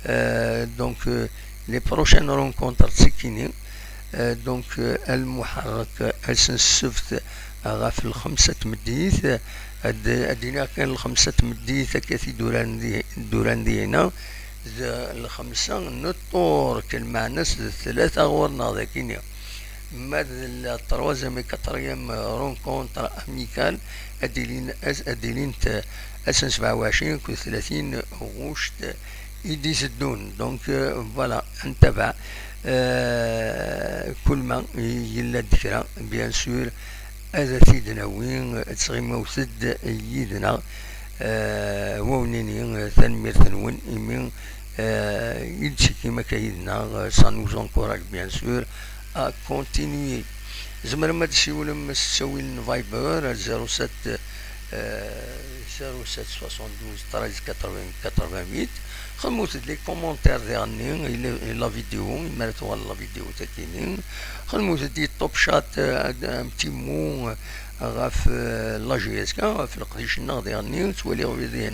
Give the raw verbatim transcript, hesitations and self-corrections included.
Euh, donc, euh, les prochaines rencontres d tikkini. Euh, donc, euh, a lmuḥerrek, ass n ssebt, ɣef lxemsa n tmeddit, ad, ad d-iniɣ kan lxemsa n tmeddit, akka i d-uran di-, d-uran dihina, d lxemsa n ṭṭurk, lmeɛna-s d tlata ɣur-neɣ dagini. Ma d la troisième et quatrième rencontre amicale, ad d-ilin-, ad d-ilint ass n sebɛa u ɛecrin akked tlatin ɣuct i d-iteddun. Donc, euh, voilà, ad ntabaɛ. Euh, kul ma yella-d kra, bien sûr, ad t-id-nawi, ttɣimiwet-d yid-neɣ. Euh, wa wen-ini, euh, tanemmirt-nwen, imi, euh, i d-ttekkim akka yid-neɣ, euh, ça nous encourage, bien sûr, à continuer. Tzemrem ad d-tessiwlem s ttawil n Viber, zéro sept, euh, zéro sept soixante-douze treize quatre-vingts quatre-vingt-huit. Xedmet-d les commentaires diɣenni i la, i la vidéo, imi ara tuɣal la vidéo takini. Xedmet-d i top chat, euh, un petit mot, euh, ɣef, euh, la J S K, ɣef leqdic-nneɣ diɣenni, ttwaliɣ vidéo-nneɣ.